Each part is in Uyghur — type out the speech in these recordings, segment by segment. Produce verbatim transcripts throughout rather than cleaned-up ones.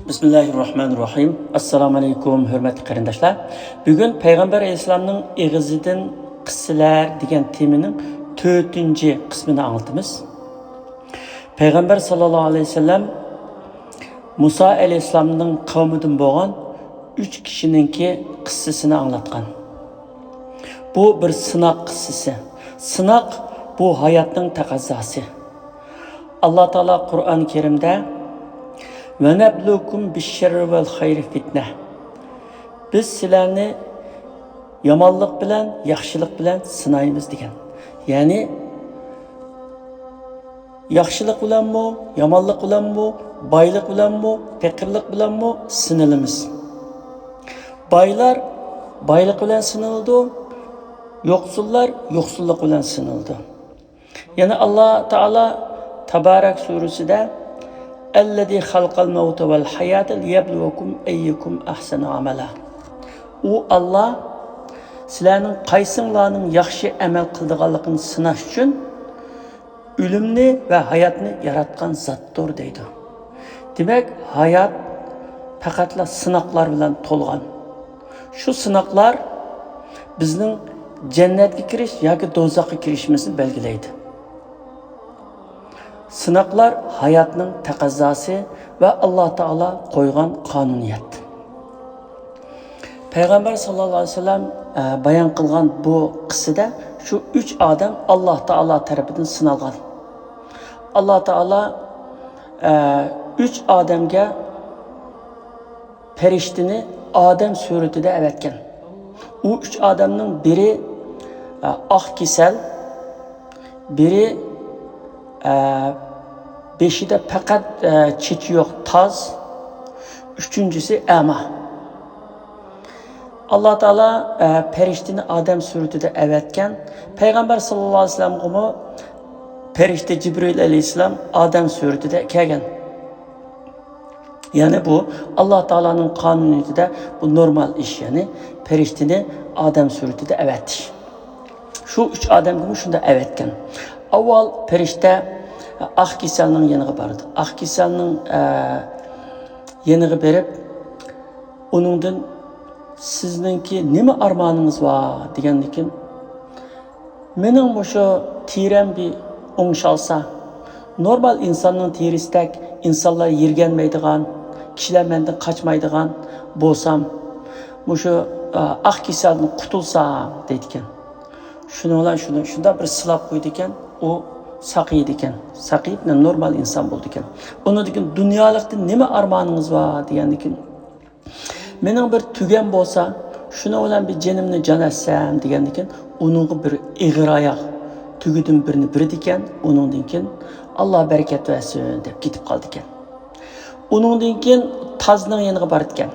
بىسمىللاھىررەھمانىررەھىم. ئەسسالامۇ ئەلەيكۇم، ھۆرمەتلىك قېرىنداشلار. بۈگۈن پەيغەمبەر ئەلەيھىسسالامنىڭ ئېغىزىدىن قىسسىلەر دېگەن تېمىنىڭ تۆتىنچى قىسمىنى ئاڭلىتىمىز. پەيغەمبەر ساللاللاھۇ ئەلەيھى ۋەسەللەم مۇسا ئەلەيھىسسالامنىڭ قەۋمىدىن بولغان ئۈچ كىشىنىڭكى قىسسىسىنى ئاڭلاتقان. بۇ بىر سىناق قىسسىسى. سىناق، بۇ ھاياتنىڭ تەقەززاسى. ئاللا تائالا قۇرئان كەرىمدە، «ۋەنەبلۇكۇم بىششەررى ۋەل خەيرى فىتنە.» بىز سىلەرنى يامانلىق بىلەن، ياخشىلىق بىلەن سىنايمىز دېگەن. يەنى، ياخشىلىق بىلەنمۇ، يامانلىق بىلەنمۇ، بايلىق بىلەنمۇ، پېقىرلىق بىلەنمۇ سىنىلىمىز. بايلار بايلىق بىلەن سىنىلىدۇ، يوقسۇللار يوقسۇللۇق بىلەن سىنىلىدۇ. يەنە ئاللا تائالا تابارەك سۈرىسىدە، «ئەللەزى خەلقەل مەۋتە ۋەل ھەياتە لىيەبلۇۋەكۇم ئەييۇكۇم ئەھسەنۇ ئەمەلا.» ئۇ ئاللا سىلەرنىڭ قايسىڭلارنىڭ ياخشى ئەمەل قىلىدىغانلىقىنى سىناش ئۈچۈن ئۆلۈمنى ۋە ھاياتنى ياراتقان زاتتۇر، دەيدۇ. دېمەك، ھايات پەقەتلا سىناقلار بىلەن تولغان. شۇ سىناقلار بىزنىڭ جەننەتكە كىرىش ياكى دوزاخقا كىرىشىمىزنى بەلگىلەيدۇ. سىناقلار ھاياتنىڭ تەقەززاسى ۋە ئاللا تائالا قويغان قانۇنىيەت. پەيغەمبەر ساللاللاھۇ ئەلەيھى ۋەسەللەم، ئە، بايان قىلغان بۇ قىسسىدە شۇ ئۈچ ئادەم ئاللا تائالا تەرىپىدىن سىنالغان. ئاللا تائالا، ئە، ئۈچ ئادەمگە پەرىشتىنى ئادەم سۈرىتىدە ئەۋەتكەن. ئۇ ئۈچ ئادەمنىڭ بىرى، ئە، ئاق كېسەل، بىرى، ئە، بېشىدا پەقەت، ئە، چېچى يوق، تاز، ئۈچىنچىسى ئەما. ئاللا تائالا، ئە، پەرىشتىنى ئادەم سۈرىتىدە ئەۋەتكەن. پەيغەمبەر ساللاللاھۇ ئەلەيھى ۋەسەللەمغىمۇ پەرىشتە جىبرىئىل ئەلەيھىسسالام ئادەم سۈرىتىدە كەلگەن. يەنى بۇ ئاللا تائالانىڭ قانۇنىيىتىدە بۇ نورمال ئىش، يەنى پەرىشتىنى ئادەم سۈرىتىدە ئەۋەتىش. شۇ ئۈچ ئادەمگىمۇ شۇنداق ئەۋەتكەن. ئاۋۋال پەرىشتە ئاق كېسەلنىڭ يېنىغا بارىدۇ. ئاق كېسەلنىڭ، ئە، يېنىغا بېرىپ، ئۇنىڭدىن، «سىزنىڭكى نېمە ئارمانىڭىز بار؟» دېگەندىكىن، «مېنىڭ مۇشۇ تېرەم بىر ئوڭشالسا، نورمال ئىنساننىڭ تېرىسىدەك، ئىنسانلار يىرگەنمەيدىغان، كىشىلەر مەندىن قاچمايدىغان بولسام، مۇشۇ، ئا، ئاق كېسەلدىن قۇتۇلسام» دەيدىكەن. شۇنىڭ بىلەن شۇنى شۇنداق بىر سىلاپ قويىدىكەن، ئۇ ساقىيىدىكەن. ساقىيىپ، نورمال ئىنسان بولىدىكەن. ئۇنىڭدىن كېيىن، «دۇنيالىقتىن نېمە ئارمانىڭىز بار؟» دېگەندىكىن، «مېنىڭ بىر تۆگەم بولسا، شۇنىڭ بىلەن بىر جېنىمنى جان ئەتسەم» دېگەندىكىن، ئۇنىڭغا بىر ئېغىر ئاياغ تۆگىدىن بىرنى بېرىدىكەن، ئۇنىڭدىن كېيىن، «ئاللا بەرىكەت بەرسۇن» دەپ كېتىپ قالىدىكەن. ئۇنىڭدىن كېيىن تازنىڭ يېنىغا بارىدىكەن.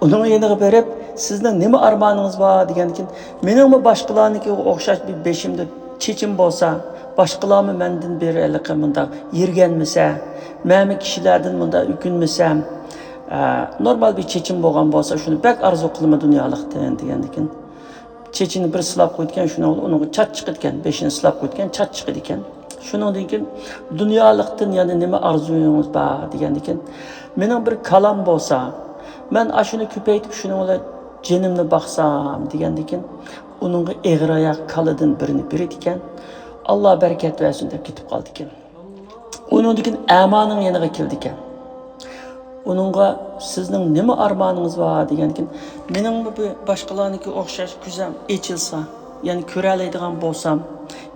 ئۇنىڭ يېنىغا بېرىپ، «سىزنىڭ نېمە ئارمانىڭىز بار؟» دېگەندىكىن، «مېنىڭمۇ باشقىلارنىڭكىگە ئوخشاش بىر بېشىمدا چېچىم بولسا، باشقىلارمۇ مەندىن بىر ھېلىقى مۇنداق يىرگەنمىسە، مەنمۇ كىشىلەردىن مۇنداق ئۆكۈنمىسەم، ئە، نورمال بىر چېچىم بولغان بولسا، شۇنى بەك ئارزۇ قىلىمەن دۇنيالىقتىن» دېگەندىكىن، چېچىنى بىر سىلاپ قويىدىكەن، شۇنىڭ بىلەن ئۇنىڭغا چاچ چىقىدىكەن، بېشىنى سىلاپ قويىدىكەن، چاچ چىقىدىكەن. شۇنىڭدىن كېيىن، «دۇنيالىقتىن يەنە نېمە ئارزۇيىڭىز بار؟» دېگەندىكىن، «مېنىڭ بىر كالام بولسا، مەن ئاشۇنى كۆپەيتىپ، شۇنىڭ بىلەن جېنىمنى باقسام» دېگەندىكىن، ئۇنىڭغا ئېغىر ئاياق كالىدىن بىرنى بېرىدىكەن، «ئاللا بەرىكەت بەرسۇن» دەپ كېتىپ قالىدىكەن. ئۇنىڭدىن كېيىن ئەمانىڭ يېنىغا كېلىدىكەن. ئۇنىڭغا، «سىزنىڭ نېمە ئارمانىڭىز بار؟» دېگەندىكىن، «مېنىڭمۇ بىر باشقىلارنىڭكىگە ئوخشاش كۆزۈم ئېچىلسا، يەنى كۆرەلەيدىغان بولسام،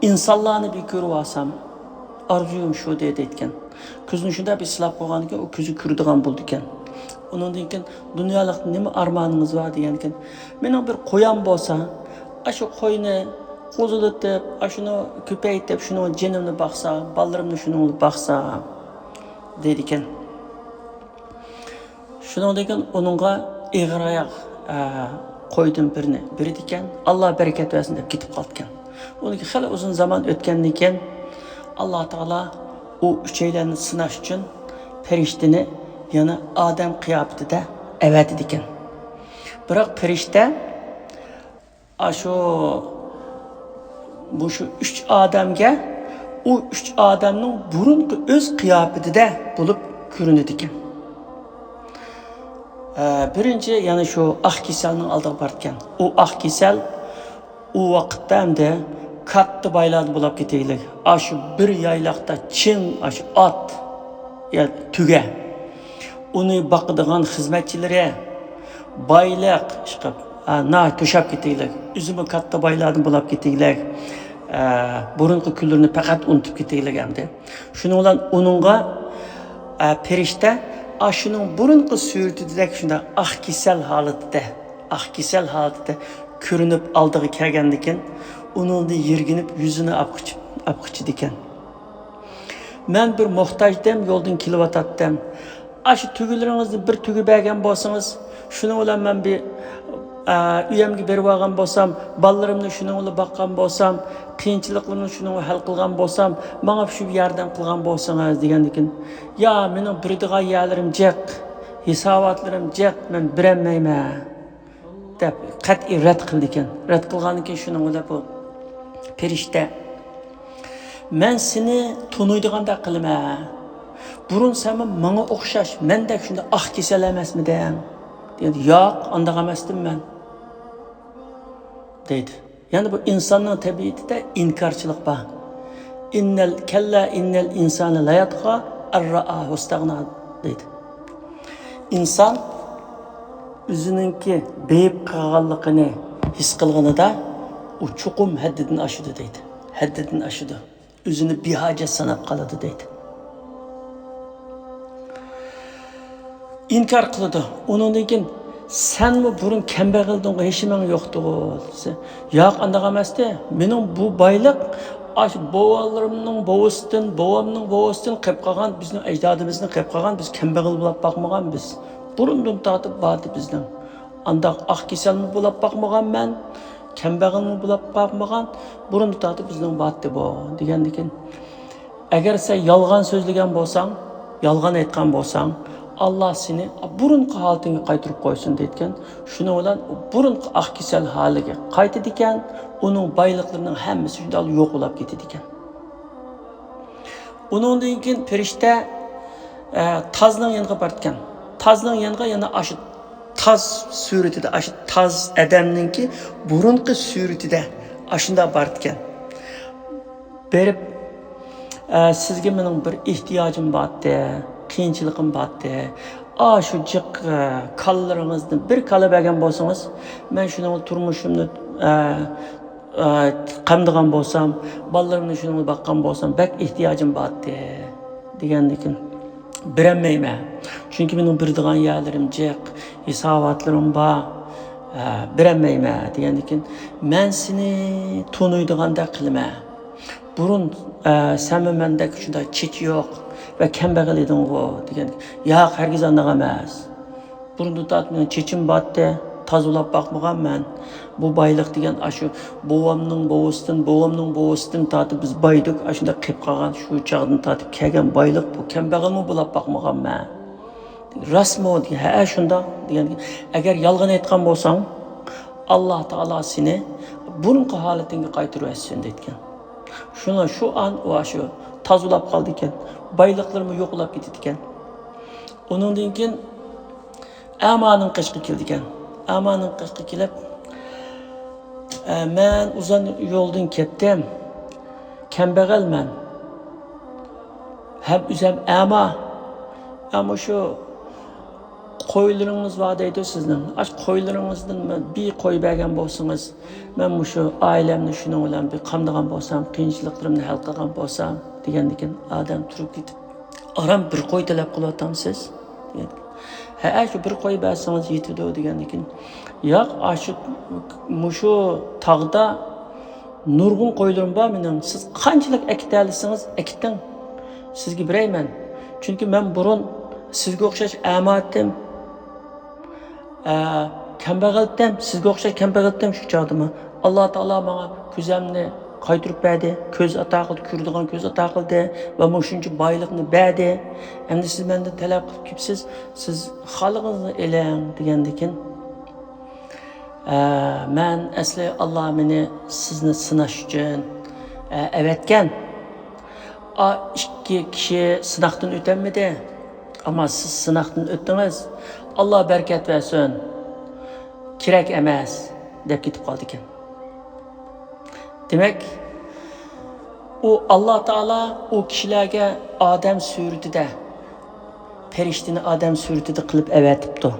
ئىنسانلارنى بىر كۆرۈۋالسام، ئارزۇيۇم شۇ» دەيدىكەن. كۆزىنى شۇنداق بىر سىلاپ قويغاندىكىن، ئۇ كۆزى كۆرىدىغان بولىدىكەن. ئۇنىڭدىن كېيىن، «دۇنيالىقتا نېمە ئارمانىڭىز بار؟» دېگەندىكىن، «مېنىڭ بىر قويام بولسا، ئاشۇ قوينى قوزۇلىتىپ، ئاشۇنى كۆپەيتىپ، شۇنىڭ جېنىمنى باقسا، بالىلىرىمنى شۇنىڭ بىلەن باقسا» دەيدىكەن. شۇنىڭدىن كېيىن ئۇنىڭغا ئېغىر ئاياق، ئە، قويدىن بىرنى بېرىدىكەن، «ئاللا بەرىكەت بەرسۇن» دەپ كېتىپ قالىدىكەن. ئۇنىڭدىن كېيىن خېلى ئۇزۇن زامان ئۆتكەندىن كېيىن، ئاللا تائالا ئۇ ئۈچەيلەننى سىناش ئۈچۈن پەرىشتىنى يەنە ئادەم قىياپىتىدە ئەۋەتىدىكەن. بىراق پەرىشتە ئاشۇ، مۇشۇ ئۈچ ئادەمگە ئۇ ئۈچ ئادەمنىڭ بۇرۇنقى ئۆز قىياپىتىدە بولۇپ كۆرۈنىدىكەن. ئە، بىرىنچى يەنە شۇ ئاق كېسەلنىڭ ئالدىغا بارىدىكەن. ئۇ ئاق كېسەل ئۇ ۋاقىتتا ئەمدى كاتتا بايلاردىن بولاپ كېتەيلىك. ئاشۇ بىر يايلاقتا چىڭ، ئاشۇ ئات يا تۆگە. ئۇنى باقىدىغان خىزمەتچىلىرى، بايلىق، ئىشقىلىپ، ئا، ناھايىتى توشاپ كېتەيلىك. ئۆزىمۇ كاتتا بايلاردىن بولاپ كېتەيلىك. ئە، بۇرۇنقى كۈنلىرىنى پەقەت ئۇنتۇپ كېتەيلىك ئەمدى. شۇنىڭ بىلەن ئۇنىڭغا، ئە، پەرىشتە ئاشۇنىڭ بۇرۇنقى سۈرىتىدەك شۇنداق ئاق كېسەل ھالىتىدە، ئاق كېسەل ھالىتىدە كۆرۈنۈپ ئالدىغا كەلگەندىكىن، ئۇنىڭدىن يىرگىنىپ يۈزىنى ئاپقىچىدىكەن. مەن بىر موھتاجدىم، يولدىن كېلىۋاتاتتىم. ئاشۇ تۆگىلىرىڭىزنى بىر تۆگە بەرگەن بولسىڭىز، شۇنىڭ بىلەن مەن بىر، ئە، ئۆيەمگە بېرىۋالغان بولسام، بالىلىرىمنى شۇنىڭ بىلەن باققان بولسام، قىيىنچىلىقلىرىمنى شۇنىڭ بىلەن ھەل قىلغان بولسام، ماڭا شۇ ياردەم قىلغان بولسىڭىز دېگەندىكىن، يا، مېنىڭ بېرىدىغان يەرلىرىم جىق، ھېساباتلىرىم جىق، مەن بېرەلمەيمەن. دەپ قەتئىي رەت قىلىدىكەن. رەت قىلغاندىن كېيىن شۇنىڭ بىلەن بۇ پەرىشتە، مەن سېنى تونۇيدىغاندەك قىلىمەن. بۇرۇن سەنمۇ ماڭا ئوخشاش، مەندەك شۇنداق ئاق كېسەل ئەمەسمىدىڭ؟ دېگەندە، ياق، ئانداق ئەمەستىم مەن، دەيدۇ. يەنى بۇ ئىنساننىڭ تەبىئىتىدە ئىنكارچىلىق بار. ئىننەل، كەللا ئىننەل ئىنسانە لاياتغا ئەررائاھۇستەغنا، دەيدۇ. ئىنسان ئۆزىنىڭكى بېيىپ قالغانلىقىنى ھېس قىلغىنىدا، ئۇ چوقۇم ھەددىدىن ئاشىدۇ، دەيدۇ. ھەددىدىن ئاشىدۇ. ئۆزىنى بىھاجەت ساناپ قالىدۇ، دەيدۇ. ئىنكار قىلىدۇ. ئۇنىڭدىن كېيىن، سەنمۇ بۇرۇن كەمبەغەلدىڭغۇ، ھېچنېمەڭ يوقتىغۇ، دېسە، ياق، ئانداق ئەمەستى. مېنىڭ بۇ بايلىق ئاشۇ بوۋالىرىمنىڭ بوۋىسىدىن، بوۋامنىڭ بوۋىسىدىن قېلىپ قالغان، بىزنىڭ ئەجدادىمىزدىن قېلىپ قالغان، بىز كەمبەغەل بولاپ باقمىغان بىز. بۇرۇندىن تارتىپ باردى بىزنىڭ. ئانداق ئاق كېسەلمۇ بولاپ باقمىغان مەن، كەمبەغەلمۇ بولاپ باقمىغان، بۇرۇندىن تارتىپ بىزنىڭ باردى بۇ، دېگەندىكىن، ئەگەر سەن يالغان سۆزلىگەن بولساڭ، يالغان ئېيتقان بولساڭ، ئاللا سېنى بۇرۇنقى ھالىتىڭگە قايتۇرۇپ قويسۇن، دەيدىكەن. شۇنىڭ بىلەن بۇرۇنقى ئاق كېسەل ھالىگە قايتىدىكەن، ئۇنىڭ بايلىقلىرىنىڭ ھەممىسى شۇنداق يوق بولاپ كېتىدىكەن. ئۇنىڭدىن كېيىن پەرىشتە، ئە، تازنىڭ يېنىغا بارىدىكەن. تازنىڭ يېنىغا يەنە ئاشۇ تاز سۈرىتىدە، ئاشۇ تاز ئادەمنىڭكى بۇرۇنقى سۈرىتىدە ئاشۇنداق بارىدىكەن. بېرىپ، ئە، سىزگە مېنىڭ بىر ئېھتىياجىم بارتتى، قىيىنچىلىقىم بارتتى. ئاشۇ جىق، ئە، كالىلىرىڭىزدىن بىر كالا بەرگەن بولسىڭىز، مەن شۇنىڭ تۇرمۇشۇمنى، ئە، ئە، قامدىغان بولسام، بالىلىرىمنى شۇنىڭغا باققان بولسام، بەك ئېھتىياجىم بارتتى، دېگەندىكىن، بېرەلمەيمەن. چۈنكى مېنىڭ بېرىدىغان يەرلىرىم جىق، ھېساباتلىرىم بار، ئە، بېرەلمەيمەن، دېگەندىكىن، مەن سېنى تونۇيدىغاندەك قىلىمەن. بۇرۇن، ئە، سەنمۇ مەندەك شۇنداق چېچى يوق ۋە كەمبەغەل ئىدىڭغۇ، دېگەن. ياق، ھەرگىز ئانداق ئەمەس. بۇرۇندىن تارتىپ مېنىڭ چېچىم بارتتى، تازىلاپ باقمىغان مەن. بۇ بايلىق دېگەن ئاشۇ بوۋامنىڭ بوۋىسىدىن، بوۋامنىڭ بوۋىسىدىن تارتىپ بىز بايدۇق، ئاشۇنداق قېلىپ قالغان، شۇ چاغدىن تارتىپ كەلگەن بايلىق، بۇ كەمبەغەلمۇ بولاپ باقمىغان مەن. راستمۇ؟ دېگەن. ھە، شۇنداق، دېگەن. ئەگەر يالغان ئېيتقان بولساڭ، ئاللا تائالا سېنى بۇرۇنقى ھالىتىڭگە قايتۇرۇۋەتسۇن، دەيدىكەن. شۇنىڭ شۇ ئان ئۇ ئاشۇ تازىلاپ قالىدىكەن، بايلىقلىرىمۇ يوقلاپ كېتىدىكەن. ئۇنىڭدىن كېيىن ئەمانىڭ قېشىغا كېلىدىكەن. ئەمانىڭ قېشىغا كېلىپ، ئە، مەن ئۇزۇن يولدىن كەتتىم. كەمبەغەلمەن. ھەم ئۆزۈم ئەما. ئەمما شۇ قويلىرىڭىز بار دەيدۇ سىزنىڭ. ئاشۇ قويلىرىڭىزدىن مەن بىر قوي بەرگەن بولسىڭىز، مەن مۇشۇ ئائىلەمنى شۇنىڭ بىلەن بىر قامدىغان بولسام، قىيىنچىلىقلىرىمنى ھەل قىلغان بولسام، دېگەندىكىن ئادەم تۇرۇپ كېتىپ، ئاران بىر قوي تەلەپ قىلىۋاتامسىز؟ دېگەن. ھەئە، شۇ بىر قوي بەرسىڭىز يېتىدۇ، دېگەندىكىن، ياق، ئاشۇ، مۇشۇ تاغدا نۇرغۇن قويلىرىم بار مېنىڭ. سىز قانچىلىك ئەكېتەلىسىڭىز ئەكېتىڭ. سىزگە بېرەيمەن. چۈنكى مەن بۇرۇن سىزگە ئوخشاش ئەما ئىدىم. ئە، كەمبەغەل ئىدىم، سىزگە ئوخشاش كەمبەغەل ئىدىم شۇ چاغدىمۇ. ئاللا تائالا ماڭا كۆزۈمنى قايتۇرۇپ بەردى، كۆز ئاتا قىلدى، كۆرىدىغان كۆز ئاتا قىلدى ۋە مۇشۇنچە بايلىقنى بەردى. ئەمدى سىز مەندىن تەلەپ قىلىپ كېلىپسىز، سىز خالىغىنىڭىزنى ئېلىڭ، دېگەندىكىن، ئە، مەن ئەسلى ئاللا مېنى سىزنى سىناش ئۈچۈن، ئە، ئەۋەتكەن. ئا، ئىككى كىشى سىناقتىن ئۆتەلمىدى. ئەمما سىز سىناقتىن ئۆتتىڭىز، ئاللا بەرىكەت بەرسۇن، كېرەك ئەمەس، دەپ كېتىپ قالىدىكەن. دېمەك، ئۇ ئاللا تائالا ئۇ كىشىلەرگە ئادەم سۈرىتىدە، پەرىشتىنى ئادەم سۈرىتىدە قىلىپ ئەۋەتىپتۇ.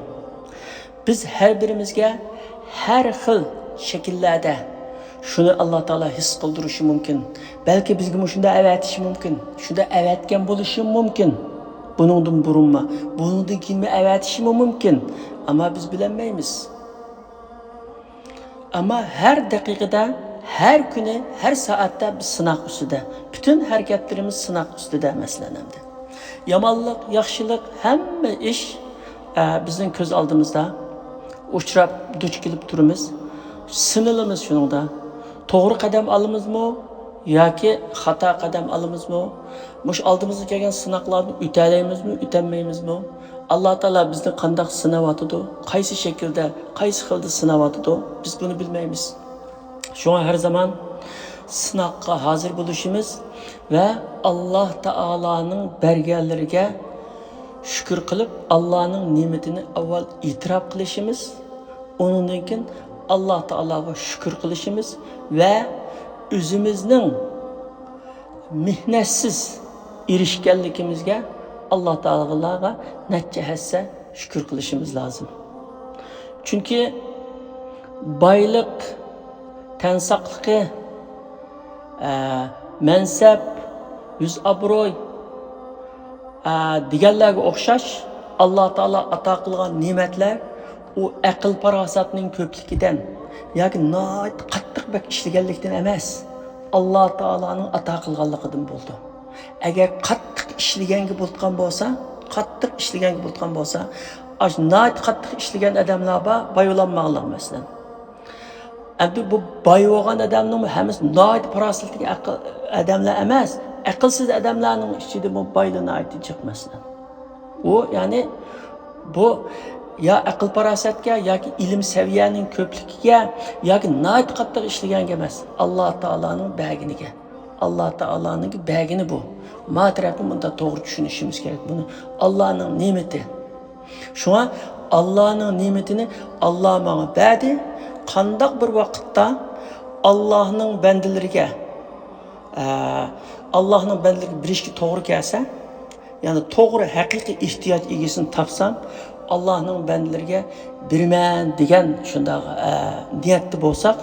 بىز ھەر بىرىمىزگە ھەر خىل شەكىللەردە شۇنى ئاللا تائالا ھېس قىلدۇرۇشى مۇمكىن. بەلكى بىزگە مۇشۇنداق ئەۋەتىشى مۇمكىن. شۇنداق ئەۋەتكەن بولۇشى مۇمكىن. بۇنىڭدىن بۇرۇنمۇ، بۇنىڭدىن كېيىنمۇ ئەۋەتىشىمۇ مۇمكىن. ئەمما بىز بىلەلمەيمىز. ئەمما ھەر دەقىقىدە، ھەر كۈنى، ھەر سائەتتە بىز سىناق ئۈستىدە. پۈتۈن ھەرىكەتلىرىمىز سىناق ئۈستىدە، مەسىلەن، ئەمدى. يامانلىق، ياخشىلىق، ھەممە ئىش، ئە، بىزنىڭ كۆز ئالدىمىزدا ئۇچراپ، دۇچ كېلىپ تۇرىمىز. سىنىلىمىز شۇنىڭدا. توغرا قەدەم ئالىمىزمۇ ياكى خاتا قەدەم ئالىمىزمۇ؟ مۇشۇ ئالدىمىزغا كەلگەن سىناقلاردىن ئۆتەلەيمىزمۇ، ئۆتەلمەيمىزمۇ؟ ئاللا تائالا بىزنى قانداق سىناۋاتىدۇ؟ قايسى شەكىلدە، قايسى خىلدا سىناۋاتىدۇ؟ بىز بۇنى بىلمەيمىز. شۇڭا ھەر زامان سىناققا ھازىر بولۇشىمىز ۋە ئاللا تائالانىڭ بەرگەنلىرىگە شۈكۈر قىلىپ، ئاللانىڭ نېمىتىنى ئاۋۋال ئېتىراپ قىلىشىمىز، ئۇنىڭدىن كېيىن ئاللا تائالاغا شۈكۈر قىلىشىمىز ۋە ئۆزىمىزنىڭ مېھنەتسىز ئېرىشكەنلىكىمىزگە ئاللا تائالاغا نەچچە ھەسسە شۈكۈر قىلىشىمىز لازىم. چۈنكى بايلىق، تەن ساقلىقى، ئە، مەنسەپ، يۈز ئابرۇي، ئە، دېگەنلەرگە ئوخشاش ئاللا تائالا ئاتا قىلغان نېمەتلەر، ئۇ ئەقىل پاراسەتنىڭ كۆپلۈكىدىن ياكى ناھايىتى قاتتىق بەك ئىشلىگەنلىكتىن ئەمەس، ئاللا تائالانىڭ ئاتا قىلغانلىقىدىن بولىدۇ. ئەگەر قاتتىق ئىشلىگەنگە بولىدىغان بولسا، قاتتىق ئىشلىگەنگە بولىدىغان بولسا، ئاشۇ ناھايىتى قاتتىق ئىشلىگەن ئادەملەر بار، باي بولالمىغانلار مەسىلەن. ئەمدى بۇ باي بولغان ئادەمنىڭ ھەممىسى ناھايىتى پاراسەتلىك ئەقىل-، ئادەملەر ئەمەس، ئەقىلسىز ئادەملەرنىڭ ئىچىدىمۇ بايلار ناھايىتى جىق مەسىلەن. ئۇ، يەنى، بۇ يا ئەقىل پاراسەتكە ياكى ئىلىم سەۋىيەنىڭ كۆپلۈكىگە ياكى ناھايىتى قاتتىق ئىشلىگەنگە ئەمەس، ئاللا تائالانىڭ بەرگىنىگە. ئاللا تائالانىڭ بەرگىنى بۇ. ما تەرەپنى بۇنداق توغرا چۈشىنىشىمىز كېرەك. بۇنى ئاللانىڭ نېمىتى. شۇڭا ئاللانىڭ نېمىتىنى ئاللا ماڭا بەردى. قانداق بىر ۋاقىتتا ئاللانىڭ بەندىلىرىگە، ئە، ئاللانىڭ بەندىلىرىگە بېرىشكە توغرا كەلسە، يەنى توغرا ھەقىقىي ئېھتىياج ئىگىسىنى تاپسام، ئاللانىڭ بەندىلىرىگە بېرىمەن دېگەن شۇنداق، ئە، نىيەتتە بولساق،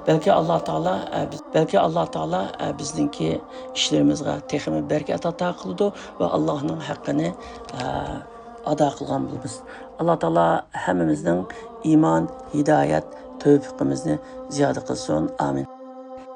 بەلكى ئاللا تائالا، ئە، بىز-، بەلكى ئاللا تائالا، ئە، بىزنىڭكى ئىشلىرىمىزغا تېخىمۇ بەرىكەت ئاتا قىلىدۇ ۋە ئاللانىڭ ھەققىنى، ئە، ئادا قىلغان بولىمىز. ئاللا تائالا ھەممىمىزنىڭ ئىمان، ھىدايەت، تەۋپىقىمىزنى زىيادە قىلسۇن. ئامىن.